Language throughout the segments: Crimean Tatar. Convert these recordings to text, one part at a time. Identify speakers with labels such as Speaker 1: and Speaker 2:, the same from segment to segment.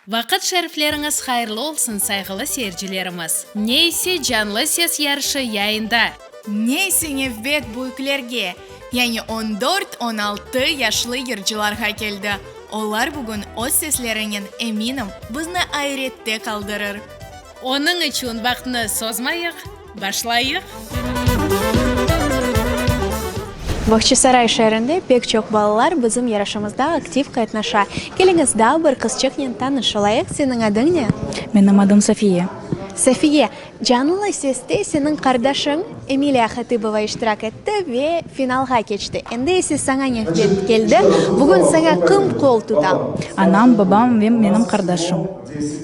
Speaker 1: Vaqıt şerifleriñiz hayırlı olsun, sayğılı seyircilerimiz! Ne ise Canlı ses yarışı yayında!
Speaker 2: Ne ise nevbet büyüklerge, yani on dört, on altı yaşlı yırcılarğa keldi. Olar bugün öz seslerinen, eminim, bizni ayrette qaldırır.
Speaker 1: Onıñ içün vaqtnı sozmayıq, başlayıq!
Speaker 2: Bağçasaray şeerinde pek çoq balalar bizim yarışımızda aktiv qatnaşa. Keliñiz, daa bir qızçıqnen tanış olayıq. Seniñ adıñ ne?
Speaker 3: Menim adım Safiye.
Speaker 2: Safiye, canlı seste seniñ qardaşıñ Emiliya Hatıbova iştirak etti ve finalğa keçti. Endi ise saña nevbet keldi. Bugün saña kim qol tuta?
Speaker 3: Anam, babam ve menim qardaşım.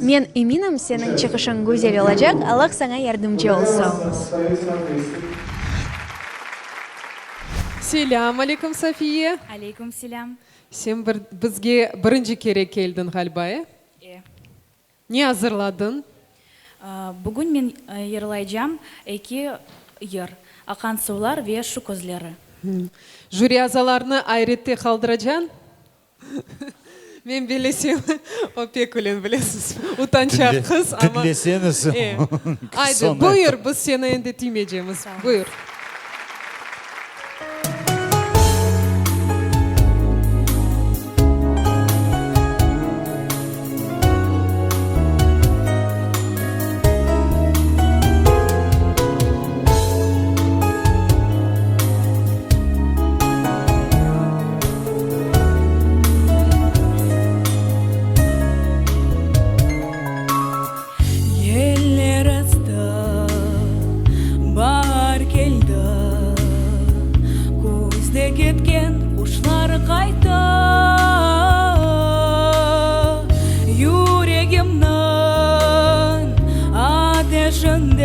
Speaker 2: Men eminim, seniñ çıqışıñ güzel olacaq, Allah saña yardımcı olsun.
Speaker 4: Selâm aleyküm, Safiye.
Speaker 3: Aleyküm selâm.
Speaker 4: Sen bir, bizge birinci kere keldiñ ğaliba, e?
Speaker 3: E.
Speaker 4: Ne azırladıñ?
Speaker 3: Bugün men yırlaycam eki yır, Aqan suvlar ve Şu közleri.
Speaker 4: Jüri azalarını ayrette qaldıracañ? Men bilesem, o pek ülen, bilesiz, utançaq qız, amma.
Speaker 5: Diñleseñiz,
Speaker 4: Aydı, buyur, biz seni endi tiymeycemiz, buyur.
Speaker 6: Yeller esti, baar keldi, Küzde ketken quşlar qayttı. Yüregimniñ ateşinden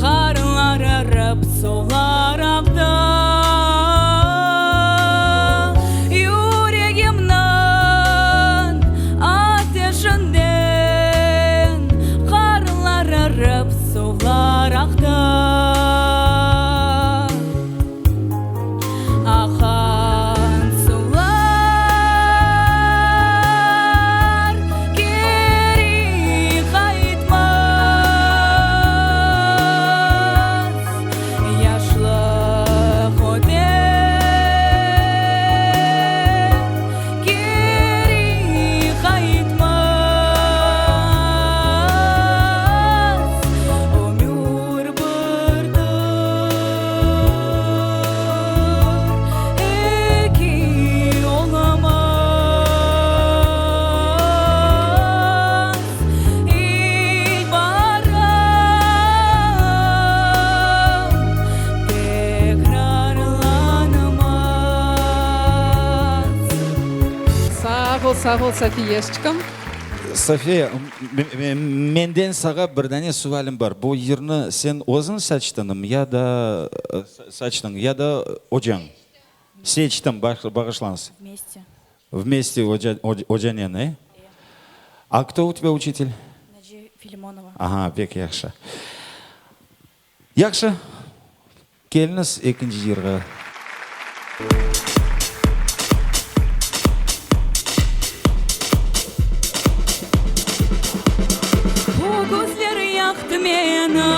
Speaker 6: Qarlar erip, suvlar aqtı. Yüregimniñ ateşinden Qarlar erip, suvlar aqtı. Aqan suvlar keri qaytmaz, Yaşlıq öter, keri qaytmaz, Ömür birdir. Eki olamaz, İlbaarım tekrarlanmaz.
Speaker 4: Sağ ol, sağ ol, Safiyeşçkam.
Speaker 5: Safiye, menden sağa bir dane sualim bar. Bu yırnı sen özüñ saçtıñmı ya da saçtıñ, ya da ocañ? Seçtim, bağışlañız.
Speaker 3: Vmeste.
Speaker 5: Vmeste ocanen, e? A kto u tebâ uçitel?
Speaker 3: Naciye Filimonova.
Speaker 5: Aha, pek yahşı. Yahşı, keliñiz ekinci yırğa.
Speaker 6: Bu közler yaqtı meni,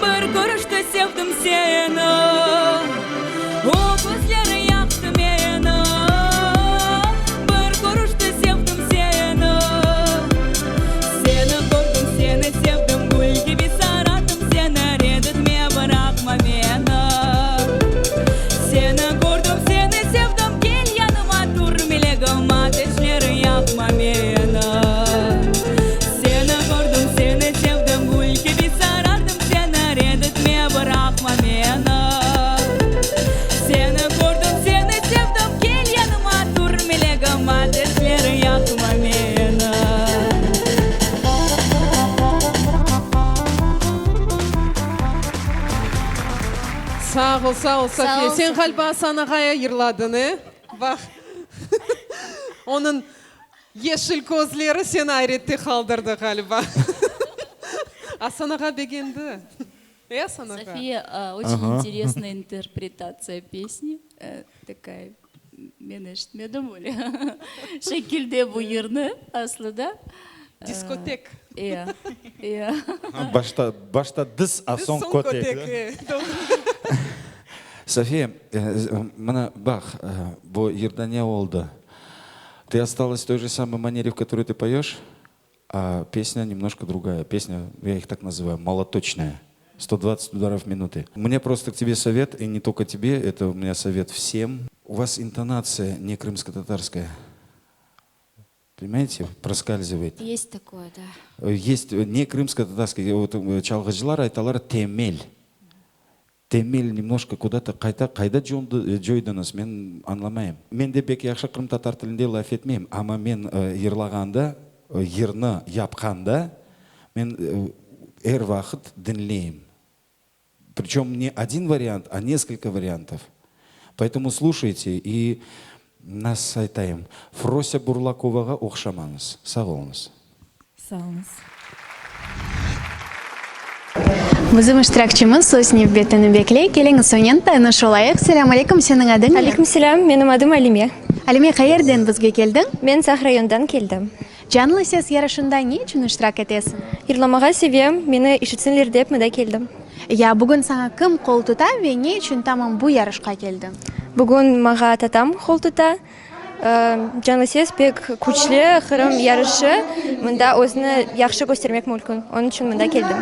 Speaker 6: Bir körüşte sevdim seni. O közler yaqtı meni, Bir körüşte sevdim seni. Seni kördim, seni sevdim, Gül kibi sarardım seni, Red etme, bıraqma meni. Seni kördim, seni sevdim, Kel yanıma, tur, melegim, Ateşler yaqma meni. Seni kördim, seni sevdim, Gül kibi sarardım seni, Red etme, bıraqma meni. Seni kördim, seni sevdim, Kel yanıma, tur, melegim, Ateşler yaqma meni.
Speaker 4: Sağ ol, sağ ol, Safiye. Sen ğaliba Asan ağaya yırladıñ, e? Baq, onıñ yeşil közleri seni ayrette qaldırdı, ğaliba. Asan ağa begendi. E, Asan ağa?
Speaker 7: Safiye, oçün interesnaya interpretatsiya pesni, takaya. Men eşitmedim öyle şekilde bu yırnı aslı da.
Speaker 4: Diskotek.
Speaker 7: E, e.
Speaker 5: Başta, başta dıs, a soñ kötek. Safiye, mına baq, bu yırda ne oldı? Ты осталась в той же самой манере, в которой ты поешь, а песня немножко другая. Песня, я их так называю, молоточная. 120 ударов в минуты. У меня просто к тебе совет, и не только тебе, это у меня совет всем. У вас интонация не крымско-татарская. Понимаете, проскальзывает.
Speaker 8: Есть такое, да.
Speaker 5: Есть не крымско-татарская, вот çalğıcılar aytalar temel. Temel немножко куда-то qayta qayda coydıñız, men añlamayım. Men de pek yahşı qırımtatar tilinde laf etmeyim, amma men yırlağanda, yırnı yapqanda, men er vaqıt diñleyim. Pričem ne odin variant, a neskолько variantov. Poetomu sluşayte i, nasıl aytayım, Frosya Burlakovağa oqşamañız. Sağ oluñız.
Speaker 3: Sağ oluñız.
Speaker 2: Bizim iştirakçimiz söz nevbetini bekley. Keliñiz, onen tanış olayıq. Selâm aleyküm, seniñ adıñ ne?
Speaker 9: Aleyküm selâm, menim adım Alime.
Speaker 2: Alime, qayerden bizge keldiñ?
Speaker 9: Men Saq rayonından keldim.
Speaker 2: Canlı ses yarışında ne içün iştirak etesiñ?
Speaker 9: Yırlamağa sevem, meni işitsinler dep mında keldim.
Speaker 2: Ya bugün saña kim qol tuta ve ne içün tamam bu yarışqa keldiñ?
Speaker 9: Bugün maña tatam qol tuta. Canlı ses pek küçlü Qırım yarışı, mında özüni yahşı köstermek mümkün, onıñ içün mında keldim.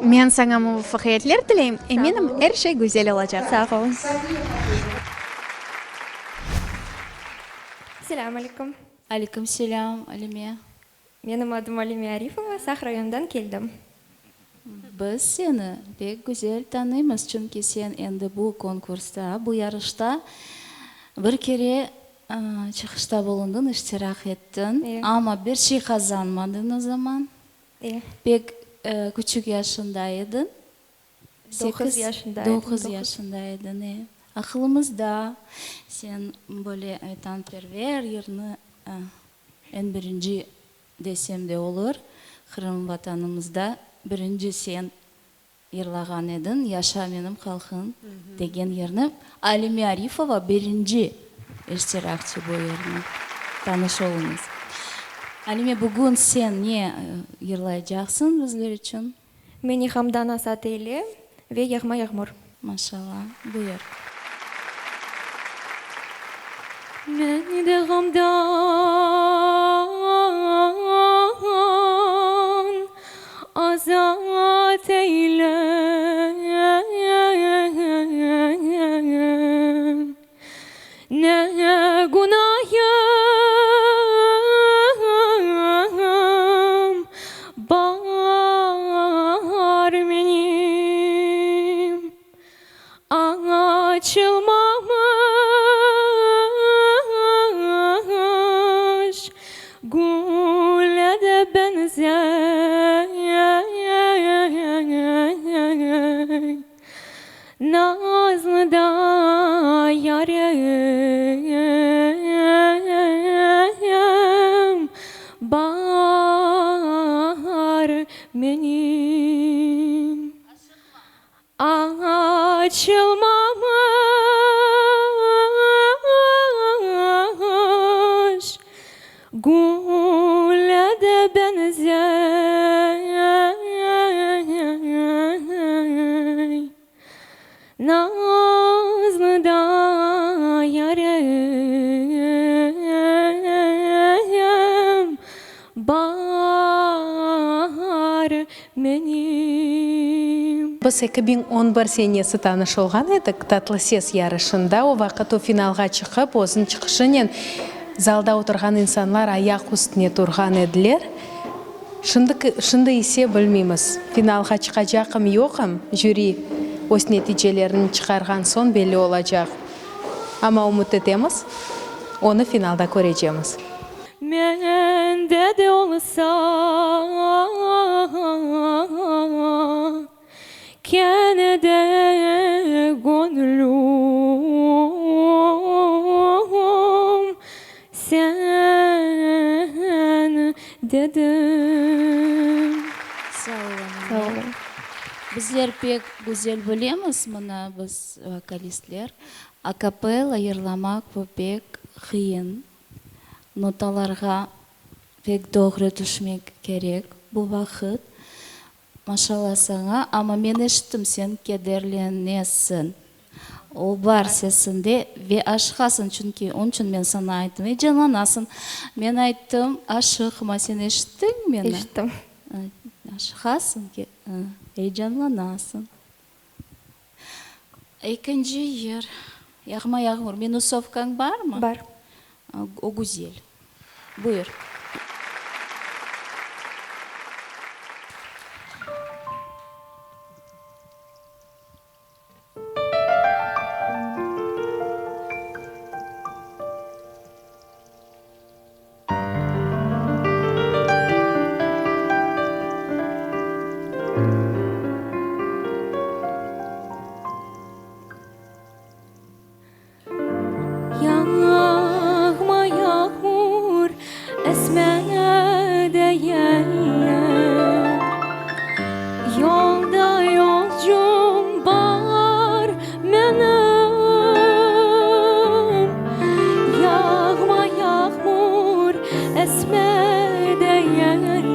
Speaker 2: Men saña muvafaqiyetler tileyim, eminim, er şey güzel olacaq.
Speaker 9: Sağ oluñız. Selâm aleyküm.
Speaker 7: Aleyküm selâm, Alime.
Speaker 9: Menim adım Alime Arifova, Saq rayonından keldim.
Speaker 7: Biz seni pek güzel tanıymız, çünki sen endi bu konkursta, bu yarışta bir kere çıqışta bulundıñ, iştirak ettiñ, amma bir şey qazanmadıñ o zaman. Pek küçük yaşında ediñ.
Speaker 9: Doquz yaşında edim.
Speaker 7: Doquz yaşında ediñ, e. Aqılımızda, sen böyle vatanperver yırnı eñ birinci desem de olur, Qırım Vatanımızda birinci sen yırlağan ediñ, Yaşa menim halqım degen yırnı. Alime Arifova birinci iştirakçi bu yırnı. Tanış oluñız. Alime, bugün sen ne yırlaycaqsıñ bizler içün?
Speaker 9: Meni ğamdan azat eyle ve yağma yağmur.
Speaker 7: Maşallah, buyur.
Speaker 6: Meni de ğamdan azat eyle. Ne günahım bar menim, Açılmamış güle de beñzey. Nazlı da yarem bar menim. Açılmamış güle de beñzey, Nazlı da yarem bar menim.
Speaker 1: Biz 2011 senesi tanış olğan edik, Tatlı ses yarışında. O vaqıt o finalğa çıqıp, özüniñ çıqışınen zalda oturğan insanlar ayaq üstüne turğan ediler. Şimdi, şimdi ise bilmeymiz, finalğa çıqacaqım, yoqım, jüri öz neticelerini çıqarğan soñ belli olacaq. Amma ümüt etemiz, onı finalda körecemiz.
Speaker 6: Mende de olsa kene de göñlüm sendedir.
Speaker 7: Sağ ol, Alime. Bizler pek güzel bilemiz, mına biz vokalistler, akapella yırlamaq bu pek qıyın, notalarğa pek doğru tüşmek kerek bu vaqıt. Maşallah saña, amma men eşittim, sen kederlenesiñ. O bar sesinde ve aşıqasıñ, çünki onıñ içün men saña ayttım, eyecanlanasıñ. Men ayttım, aşıqma, sen eşittiñ meni?
Speaker 9: Eşittim.
Speaker 7: Aşıqasıñ, eyecanlanasıñ. Ekinci yır, Yağma yağmur, minusovkañ barmı?
Speaker 9: Bar.
Speaker 7: O güzel. Buyur.
Speaker 9: Yağma yağmur, esme deyenler, Yolda yolcum bar menim. Yağma yağmur, esme deyenler,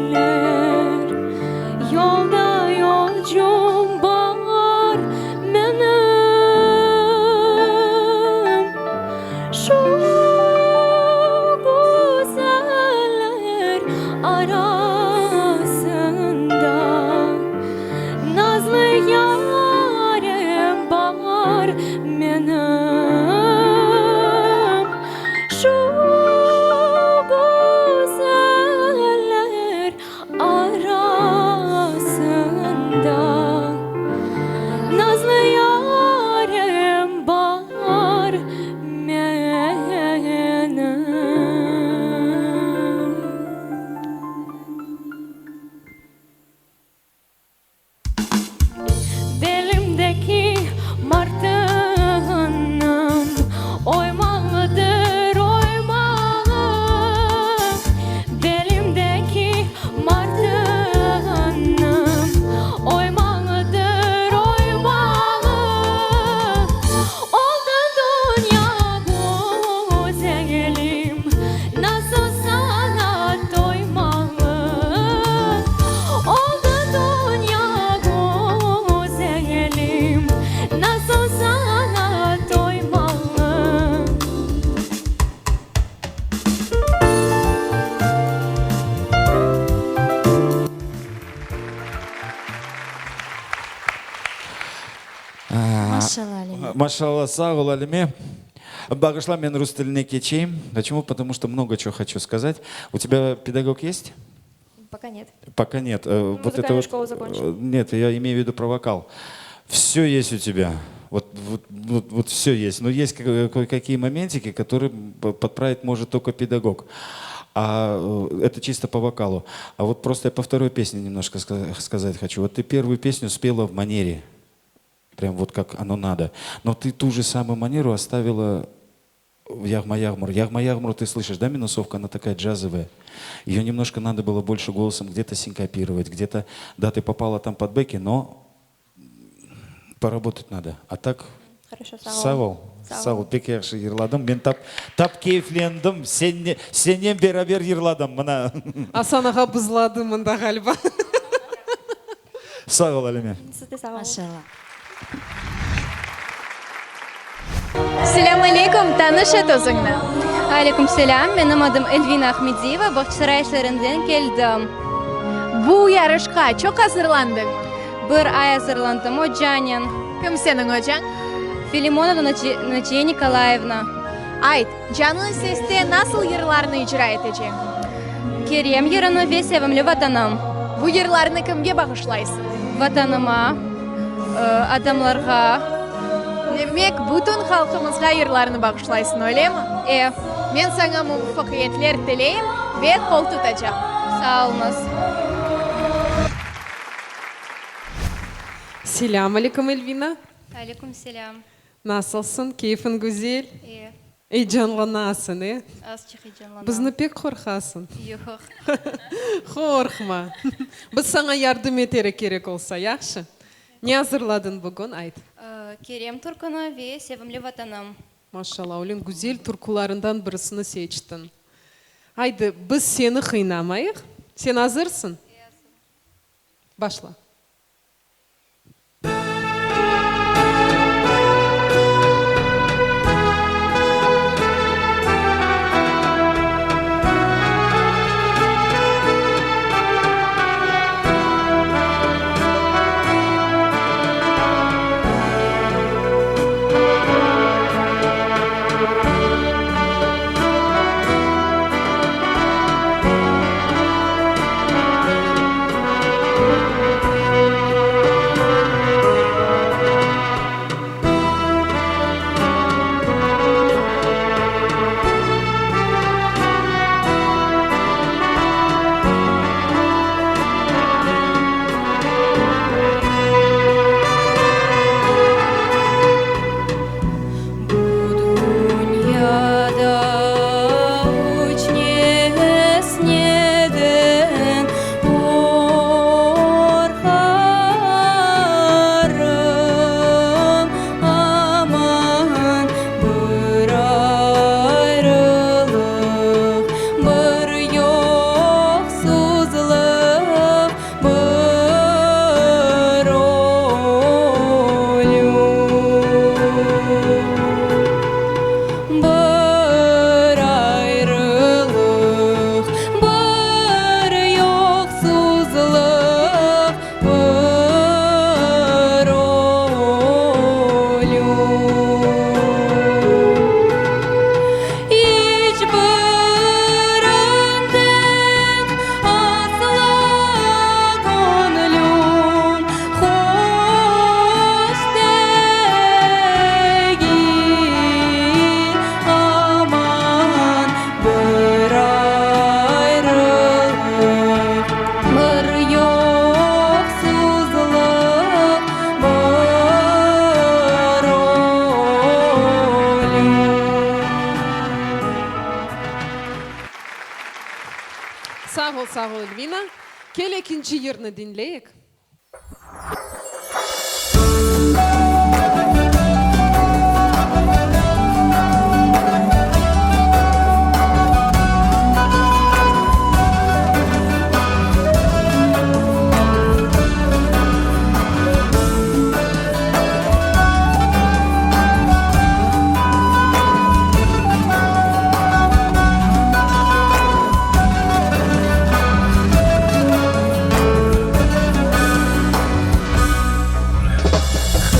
Speaker 9: Yolda yolcum bar menim. Şu güzeller arasında Nazlı yarem bar menim. Şu güzeller arasında Nazlı yarem bar menim. Belimdeki martınım oymalıdır, oymalı. Belimdeki martınım oymalıdır, oymalı. Oldı dünya güzelim, nasıl sana toymalı? Oldı dünya güzelim, nasıl sana toymalı?
Speaker 7: Maşallah Alime.
Speaker 5: Maşallah, sağ ol, Alime. Bağışla, men rus tiline keçeyim. Почему? Потому что много чего хочу сказать. У тебя педагог есть?
Speaker 9: Пока нет.
Speaker 5: Пока нет. Э, вот это
Speaker 9: Музыкальную
Speaker 5: вот,
Speaker 9: школу закончила.
Speaker 5: э, Нет, я имею в виду про вокал. Все есть у тебя. Вот, вот, вот, вот все есть. Но есть кое-какие моментики, которые подправить может только педагог. А э, это чисто по вокалу. А вот просто я по второй песне немножко сказать хочу. Вот ты первую песню спела в манере. Прям вот как оно надо. Но ты ту же самую манеру оставила в Yağma yağmur. Yağma yağmur, ты слышишь, да, минусовка, она такая джазовая. Ее немножко надо было больше голосом где-то синкопировать, где-то, да, ты попала там под бэки, но поработать надо. А так
Speaker 9: Хорошо, sağ ol.
Speaker 5: Sağ ol. Sağ ol. Pek yahşı yırladıñ. Men tap, tap keyflendim. Sen, senen beraber yırladım. Mına.
Speaker 4: Asan ağa bızladı mında ğaliba.
Speaker 5: Sağ ol, Alime.
Speaker 9: Siz de sağ olun.
Speaker 7: Maşallah.
Speaker 8: Selâm aleyküm, tanış et özüñni.
Speaker 10: Aleyküm selâm, menim adım Elvina Ahmediyeva, Bağçasaray şeerinden keldim.
Speaker 8: Bu yarışqa çoq azırlandıñ?
Speaker 10: Bir ay azırlandım ocanen.
Speaker 8: Kim seniñ ocañ?
Speaker 10: Filimonova Naciye Nikolayevna.
Speaker 8: Ayt, Canlı seste nasıl yırlarnı icra eteceñ?
Speaker 10: Kerem yırını ve Sevimli Vatanım.
Speaker 8: Bu yırlarnı kimge bağışlaysıñ?
Speaker 10: Vatanıma, adamlarğa.
Speaker 8: Demek, bütün halqımızğa yırlarnı bağışlaysıñ, öylemi?
Speaker 10: E.
Speaker 8: Men saña muvafaqiyetler tileyim ve qol tutacam.
Speaker 10: Sağ oluñız.
Speaker 4: Selâm aleyküm, Elvina.
Speaker 10: Aleyküm selâm.
Speaker 4: Nasılsıñ? Keyfiñ güzel?
Speaker 10: E.
Speaker 4: Eyecanlanasıñ, e?
Speaker 10: Azçıq eyecanlanam.
Speaker 4: Bizni pek qorqasıñ.
Speaker 10: Yoq.
Speaker 4: Qorqma. Biz saña yardım eterik kerek olsa, yahşı? Ne azırladıñ bugün, ayt.
Speaker 10: Kerem türküni ve Sevimli Vatanım.
Speaker 4: Maşallah, öyle güzel türkülarından birisini seçtiñ. Aydı, biz seni qıynamayıq. Sen azırsıñ? Başla.
Speaker 10: Bu dünyada üç nesneden qorqarım, aman, bir ayrılıq, bir yoqsuzlıq, bir ölüm. Bir ayrılıq, bir yoqsuzlıq, bir ölüm. İç birinden asla göñlüm hoş degil, aman, bir ayrılıq, bir yoqsuzlıq, bir ölüm.
Speaker 4: Sağ ol, sağ ol, Elvina. Kel ekinci yırnı diñleyik.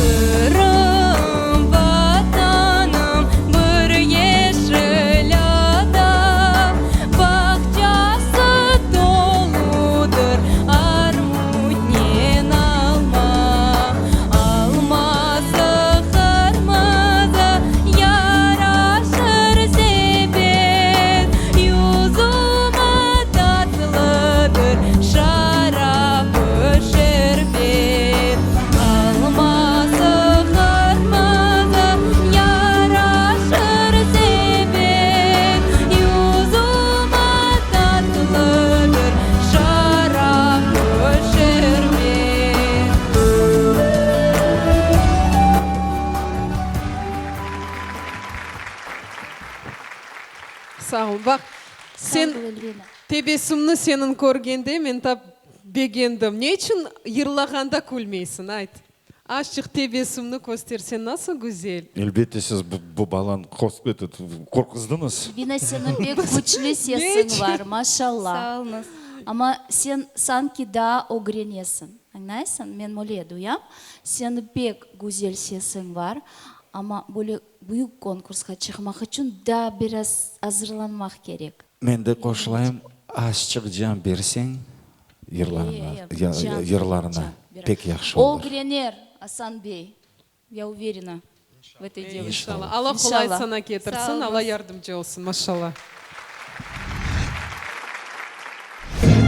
Speaker 10: Qırım Vatanım bir yeşil ada, Bağçası toludır armutnen alma. Alması qırmızı, yaraşır sepet, Yüzümi tatlıdır, şarapı şerbet. Alması qırmızı, yaraşır sepet, Yüzümi tatlıdır, şarapı şerbet.
Speaker 4: Sağ ol. Baq, sen tebessümni seniñ körgende men tap begendim. Ne içün yırlağanda külmeysiñ, ayt? Azçıq tebessümni kösterseñ nasıl güzel.
Speaker 5: Elbette siz bu balanı qorquzdıñız.
Speaker 7: Elvina seniñ pek küçlü sesiñ var, maşallah.
Speaker 10: Sağ oluñız.
Speaker 7: Amma sen sanki daa ögrenesiñ, añlaysıñ? Men öyle duyam. Seniñ pek güzel sesiñ var, amma böyle büyük konkursqa çıqmaq içün daa biraz azırlanmaq kerek.
Speaker 5: Men de qoşulayım, azçıq can berseñ yırlarına, yırlarına pek yahşı olur.
Speaker 7: Ögrener, Asan bey, ya uverena v etoy devushke.
Speaker 4: İnşallah. Alla qolay sana ketirsin, Alla yardımcı olsun, maşallah.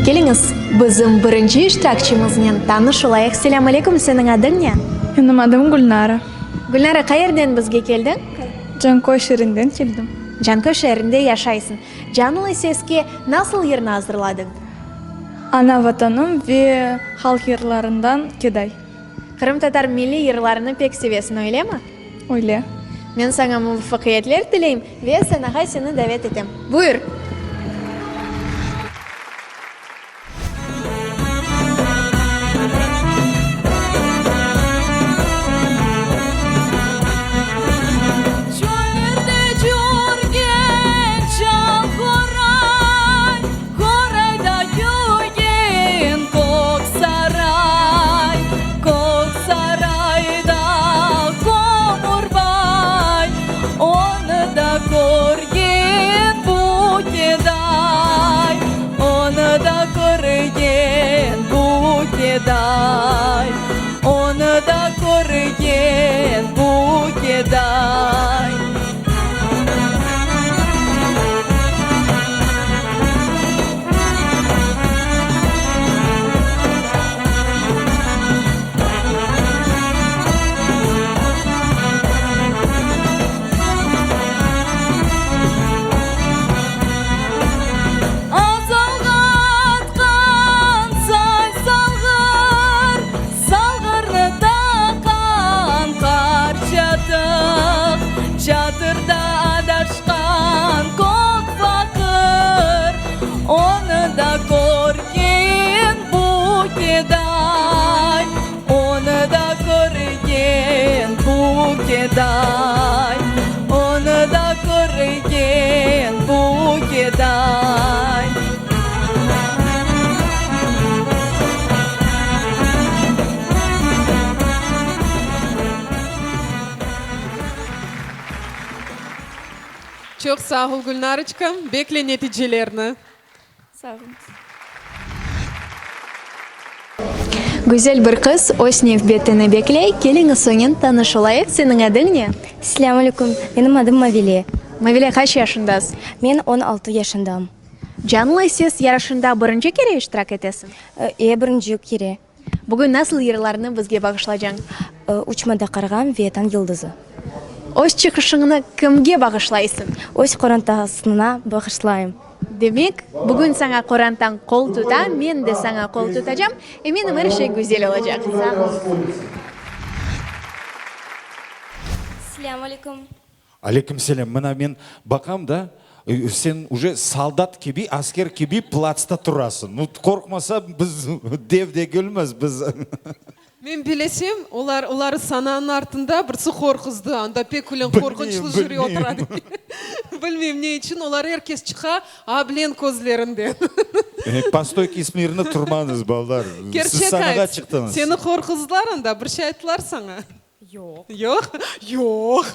Speaker 8: Keliñiz, bizim birinci iştirakçimiznen tanış olayıq. Selâm aleyküm, seniñ adıñ ne?
Speaker 11: Menim adım Gülnara.
Speaker 8: Gülnara, qayerden bizge keldiñ?
Speaker 11: Canköy şeerinden keldim.
Speaker 8: Canköy şeerinde yaşaysıñ. Canlı seske nasıl yırnı azırladıñ?
Speaker 11: Ana Vatanım ve halq yırlarından Keday.
Speaker 8: Qırımtatar milliy yırlarını pek sevesiñ, öylemi?
Speaker 11: Öyle.
Speaker 8: Men saña muvafaqiyetler tileyim ve sanağa seni davet etem. Buyur!
Speaker 6: Çöllerde cürgen çal horay, Horayda küygen kök saray, Kök sarayda Kömürbay, Onı da körgen bu keday, Onı da körgen bu keday, Onı da körgen bu keday. Azalğa atqan say salğır, Salğırnı taqqan qar çatıq, Çatırda adaşqan kök faqır, Onı da körgen bu keday, Onı da körgen bu keday, Onı da körgen bu keday.
Speaker 4: Çoq sağ ol, Gülnaroçka. Bekle neticelerni.
Speaker 11: Sağ oluñız.
Speaker 8: Güzel bir qız öz nevbetini bekley. Keliñiz onen tanış olayıq. Seniñ adıñ ne?
Speaker 9: Selâm aleyküm. Menim adım Mavile.
Speaker 8: Mavile, qaç yaşındasıñ?
Speaker 9: Men 16 yaşındam.
Speaker 8: Canlı ses yarışında birinci kere iştirak etesiñ?
Speaker 9: E, birinci kere.
Speaker 8: Bugün nasıl yırlarnı bizge bağışlacañ?
Speaker 9: Uçmada qarğam ve Tañ yıldızı.
Speaker 8: Öz çıqışıñnı kimge bağışlaysıñ?
Speaker 9: Öz qorantasına bağışlayım.
Speaker 8: Demek, bugün saña qorantañ qol tuta, men de saña qol tutacam. Eminim, er şey güzel olacaq.
Speaker 9: Sağ ol. Selâm aleyküm.
Speaker 5: Aleyküm selâm. Mına men baqam da, sen uje soldat kibi, asker kibi platsta turasıñ. Nu, qorqmasa, biz dev degilmiz, biz.
Speaker 4: Men bilesem, olar, oları sananıñ artında birisi qorquzdı, anda pek ülen qorqunçlı jüri otura dep. Bilmeyim ne içün, olar er kes çıqa, a bilen közlerinden.
Speaker 5: Po stoyke smirno turmañız, balalar. Siz
Speaker 4: Kerçek
Speaker 5: sanağa
Speaker 4: ayt,
Speaker 5: çıqtıñız.
Speaker 4: seni qorquzdılar anda, bir şey ayttılar saña?
Speaker 3: Yoq.
Speaker 4: Yoq? Yoq.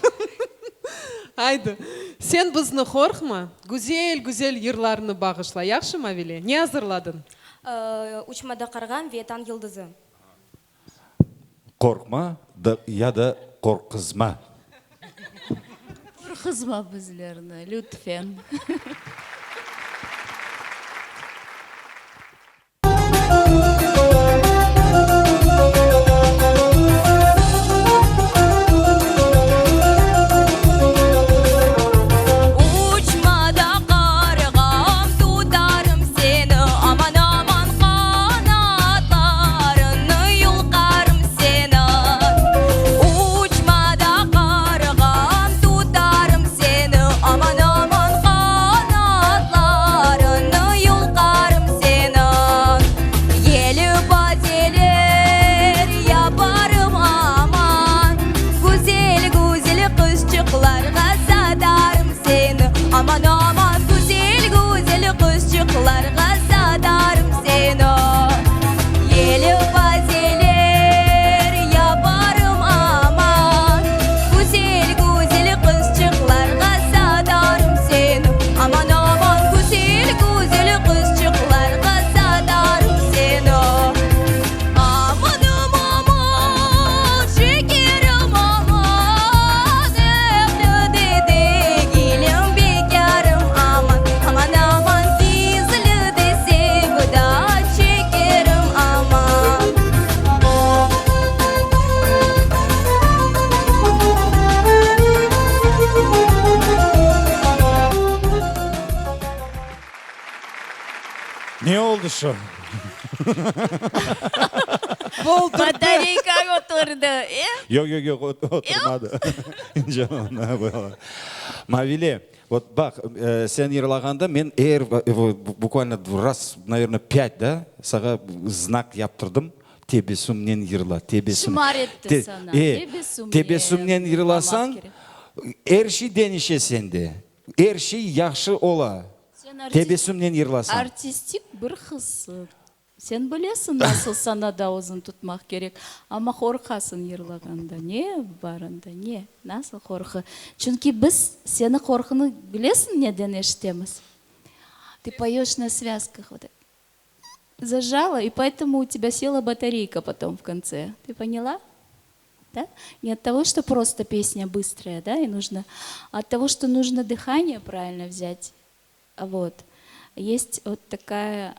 Speaker 4: Aydı, sen bizni qorqma, güzel-güzel yırlarnı bağışla, yahşı, Mavile? Ne azırladıñ?
Speaker 9: Uçmada qarğam ve Tañ yıldızı.
Speaker 5: Qorqma da, ya da qorqızma.
Speaker 7: Qorqızma bizlerni, lütfen.
Speaker 6: Uçmada qarğam, tutarım seni, aman, aman, qanatlarını yulqarım seni. Uçmada qarğam, tutarım seni, aman, aman, qanatlarını yulqarım seni. Yeli pazeler yaparım, aman, güzel, güzel qızçıqlarğa satarım seni, aman, aman, güzel, güzel qızçıqlarğa satarım seni. Yeli pazeler yaparım, aman, güzel, güzel qızçıqlarğa satarım seni, aman, aman, güzel, güzel qızçıqlarğa satarım seni. Amanım, aman, şekerim, aman, evli de degilim, bekârım, aman, aman, aman, gizli de sevda çekerim, aman.
Speaker 5: Ne oldı şu?
Speaker 4: Boldurdı.
Speaker 12: Batareykañ oturdı, e?
Speaker 5: Yoq, yoq, yoq, oturmadı. Mavile, vot baq, sen yırlağanda men er, bukvalno raz, naverno, pât, da, sağa znak yaptırdım, tebessümnen yırla, tebessüm.
Speaker 7: Şımar etti sana, tebessümnen.
Speaker 5: Tebessümnen yırlasañ, er şey deñişe sende, er şey yahşı ola, tebessümnen yırlasañ.
Speaker 7: Artistik bir qızsıñ. Sen bilesiñ nasıl sanada özüñ tutmaq kerek, amma qorqasıñ yırlağanda. Ne bar anda, ne? Nasıl qorqu? Çünki biz seni qorqunı bilesiñ neden eşitemiz? Ты поешь на связках вот так зажала, и поэтому у тебя села батарейка потом в конце. Ты поняла? Да? Не от того, что просто песня быстрая, да, и нужно, а от того, что нужно дыхание правильно взять. Вот. Есть вот такая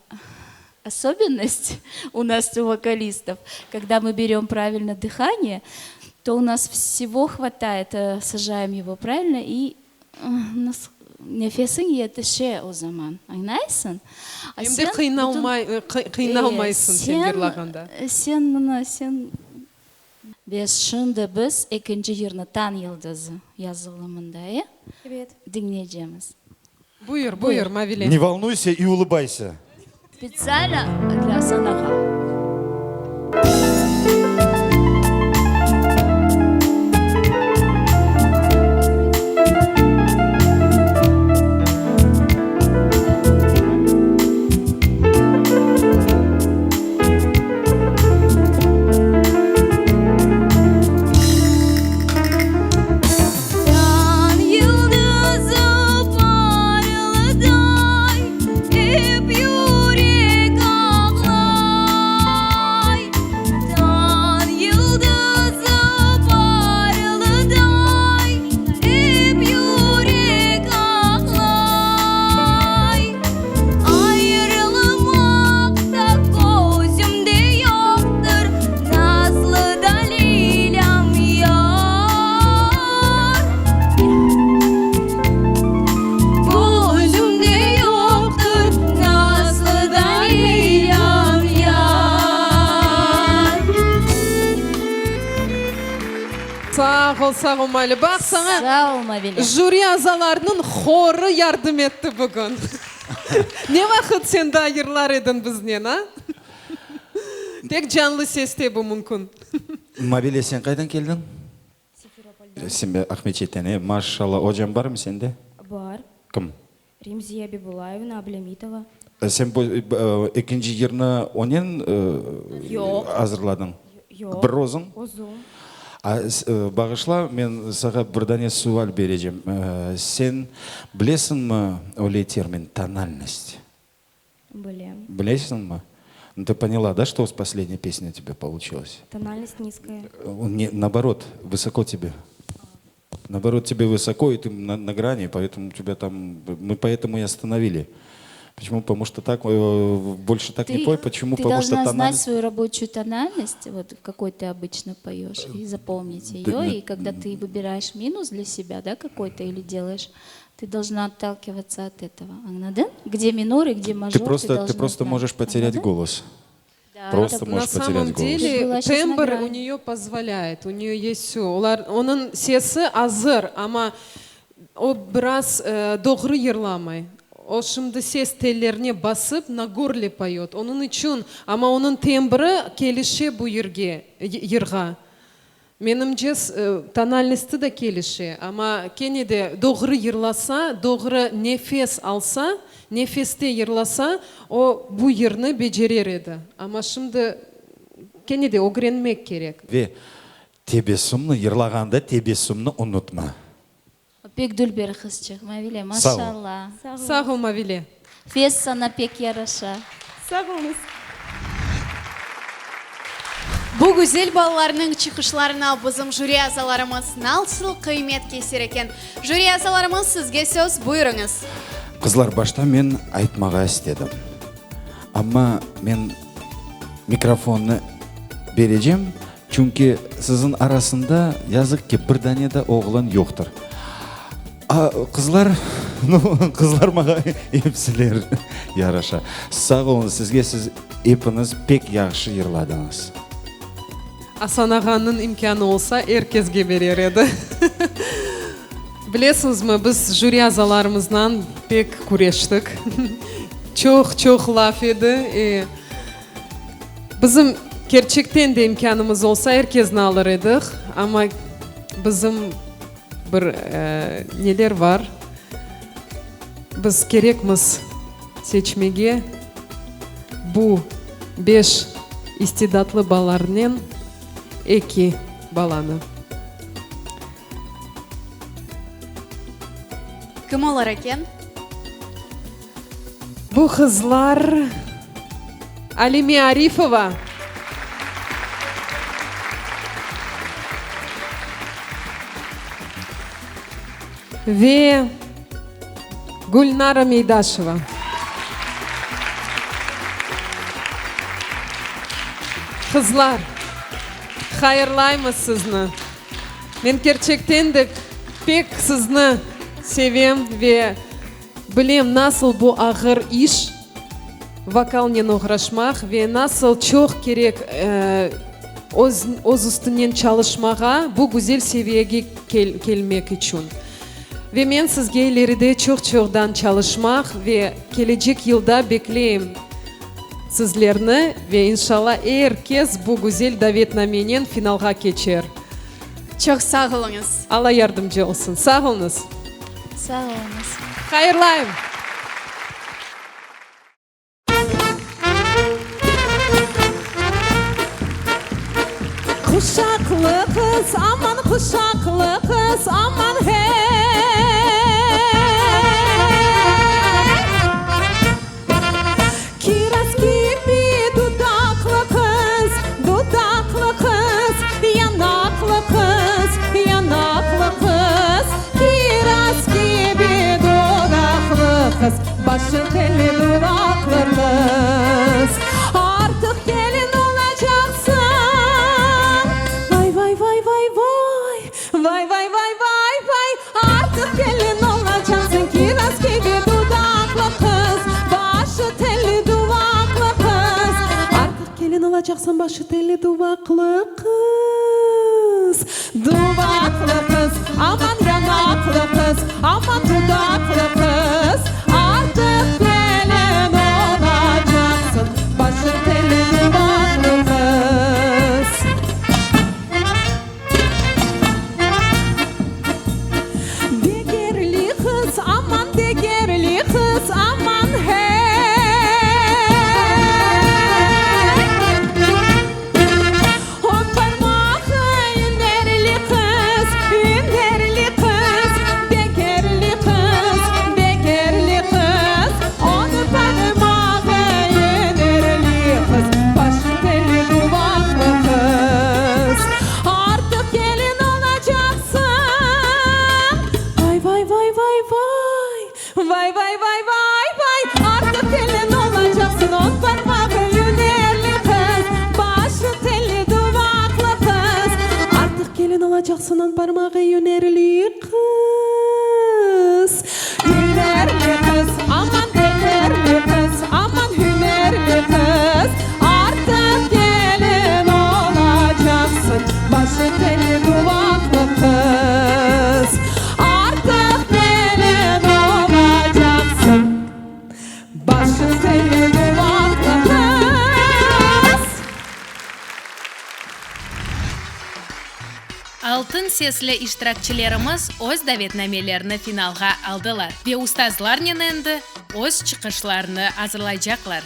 Speaker 7: особенность у нас у вокалистов, когда мы берем правильно дыхание, то у нас всего хватает, э, сажаем его правильно, и э, у нас nefesiñ yetişe o zaman, añlaysıñ?
Speaker 4: Em de qıynalmay, qıynalmaysıñ sen yırlağanda.
Speaker 7: Sen mına, sen Ve şimdi biz ekinci yırnı Tañ yıldızı yazılı mında, e?
Speaker 9: Ebet.
Speaker 7: Diñleycemiz.
Speaker 4: Buyur, buyur, Mavile.
Speaker 5: Ne volnuyся и улыбайся.
Speaker 7: Spetsialno dlâ Asan ağa.
Speaker 6: Tañ yıldızı parılday, Ep yürek ağlay. Tañ yıldızı parılday, Ep yürek ağlay. Ayırılmaq da közümde yoqtır, Nazlı da Leylâm yar. Közümde yoqtır, Nazlı da Leylâm yar.
Speaker 4: Sağ ol, sağ ol, Mavile. Baq saña,
Speaker 7: Sağ ol, Mavile.
Speaker 4: jüri azalarınıñ horı yardım etti bugün. Ne vaqıt sen daa yırlar ediñ biznen, a? Tek canlı seste bu mümkün.
Speaker 5: Mavile, sen qaydan keldiñ?
Speaker 9: Simferopoldan.
Speaker 5: Sen Aqmeçetten, e? Maşallah, ocañ barmı sende?
Speaker 9: Bar.
Speaker 5: Kim?
Speaker 9: Remziye Abibulayevna Ablâmitova.
Speaker 5: Sen bu ekinci yırnı onen
Speaker 9: Yoq.
Speaker 5: azırladıñ?
Speaker 9: Yoq.
Speaker 5: Bir özüñ?
Speaker 9: Özüm.
Speaker 5: A, bağışla, men sağa bir dane sual berecem. Sen bilesiñmi öyle termin, tonalnost?
Speaker 9: Bilem.
Speaker 5: Bilesiñmi? Nu, ты поняла, да, что с последней песней у тебя получилось?
Speaker 9: Тональность низкая.
Speaker 5: Не, наоборот, высоко тебе. Наоборот, тебе высоко, и ты на, на грани, поэтому тебя там... Мы поэтому и остановили. Почему? Потому что так, э, больше так не
Speaker 7: Ты,
Speaker 5: пой. Почему?
Speaker 7: ты
Speaker 5: Потому что
Speaker 7: должна знать
Speaker 5: тональность...
Speaker 7: свою рабочую тональность, вот в какой ты обычно поешь, и запомнить
Speaker 5: Да,
Speaker 7: ее.
Speaker 5: ну,
Speaker 7: И когда ты выбираешь минус для себя, да, какой-то или делаешь, ты должна отталкиваться от этого. Añladıñ? Где минор и где мажор,
Speaker 5: Ты
Speaker 7: ты
Speaker 5: просто, ты
Speaker 7: должна
Speaker 5: просто
Speaker 7: знать.
Speaker 5: можешь потерять
Speaker 7: Añladıñ?
Speaker 5: голос.
Speaker 7: Да,
Speaker 5: Просто
Speaker 7: это
Speaker 4: На
Speaker 5: можешь
Speaker 4: самом
Speaker 5: потерять голос.
Speaker 7: Ты
Speaker 4: деле
Speaker 7: была щас на
Speaker 4: тембр у
Speaker 7: грани.
Speaker 4: нее позволяет, у нее есть все. Olar, onıñ sesi azır, amma o biraz doğru yırlamay. O şimdi ses tellerine basıp na gorle poyot. Onıñ içün, amma onıñ tembri kelişe bu yırge, yırğa. Menimce, tonalnosti da kelişe, amma kene de doğru yırlasa, doğru nefes alsa, nefeste yırlasa, o bu yırnı becerer edi. Amma şimdi kene de ögrenmek kerek.
Speaker 5: Ve tebessümni, yırlağanda tebessümni unutma.
Speaker 7: Pek dülber qızçıq, Mavile,
Speaker 5: Sağ ol.
Speaker 7: maşallah.
Speaker 4: Sağ ol, Mavile.
Speaker 7: Fes saña pek yaraşa.
Speaker 11: Sağ oluñız.
Speaker 2: Bu güzel balalarnıñ çıqışlarına bizim jüri azalarımız nasıl qıymet keser eken? Jüri azalarımız, sizge söz, buyurıñız.
Speaker 5: Qızlar, başta men aytmağa istedim, amma men mikrofonnı berecem, Çünki siziñ arasında, yazıq ki, bir dane de oğlan yoqtır. A, qızlar, nu, qızlar maña epsiler yaraşa. Sağ oluñ sizge, siz epiñiz pek yahşı yırladıñız.
Speaker 4: Asan ağanıñ imkânı olsa, er kesge berer edi. Bilesiñizmi, biz jüri azalarımıznan pek küreştik. Çoq-çoq laf edi. E, bizim kerçekten de imkânımız olsa, er kesni alır edik. Amma bizim bir neler bar, biz kerekmiz seçmege bu beş istidatlı balalarnen eki balanı.
Speaker 2: Kim olar eken?
Speaker 4: Bu qızlar Alime Arifova. Ve Gülnara Meydaşeva. Qızlar, hayırlaymız sizni! Men kerçekten de pek sizni sevem ve bilem nasıl bu ağır iş, vokalnen oğraşmaq ve nasıl çoq kerek öz öz üstünen çalışmağa bu güzel seviyege kelmek içün. Ve men sizge ileride çoq-çoqdan çalışmaq ve kelecek yılda bekleyim sizlerni ve inşalla er kes bu güzel davetnamenen finalğa keçer.
Speaker 2: Çoq sağ oluñız.
Speaker 4: Alla yardımcı olsun. Sağ oluñız.
Speaker 7: Sağ oluñız.
Speaker 4: Hayırlayım. Quşaqlı qız, aman, quşaqlı qız, aman, hey! Kiraz kibi dudaqlı qız, dudaqlı qız, yanaqlı qız, yanaqlı qız, Kiraz kibi dudaqlı qız, Başı telli duvaqlı qız, Artıq kelin olacaqsıñ. Vay, vay, vay, vay, vay, Vay, vay, vay, vay, vay, Artıq kelin olacaqsıñ. Kiraz kibi dudaqlı qız, Başı telli duvaqlı qız, Artıq kelin olacaqsıñ, Başı telli duvaqlı qız. Duvaqlı qız, aman yanaqlı qız, aman dudaqlı qız, Artıq kelin olacaqsıñ, başı telli duvaqlı qız. Degerli qız, aman degerli qız, aman hey! On parmağı ünerli qız, ünerli qız, degerli qız, degerli qız. On parmağı ünerli qız, başı telli duvaqlı qız. Artıq kelin olacaqsıñ. Vay, vay, vay, vay, vay. Vay, vay, vay, vay, vay, artıq kelin olacaqsıñ, on parmağı ünerli qız, başı telli duvaqlı qız. Artıq kelin olacaqsıñ, on parmağı ünerli qız. Ünerli qız, aman degerli qız, aman hünerli qız, artıq kelin olacaqsıñ, başı telli duvaqlı qız. Artıq kelin olacaqsıñ, başı telli duvaqlı qız.
Speaker 1: Altın sesli iştirakçilerimiz öz davetnamelerini finalğa aldılar ve ustazlarnen endi öz çıqışlarını azırlaycaqlar.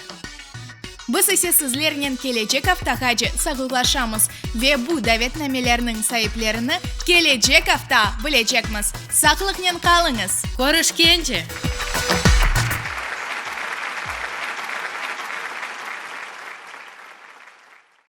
Speaker 2: Biz ise sizlernen kelecek aftağace sağlıqlaşamız ve bu davetnamelerniñ saiplerini kelecek afta bilecekmiz. Sağlıqnen qalıñız!
Speaker 1: Körüşkence!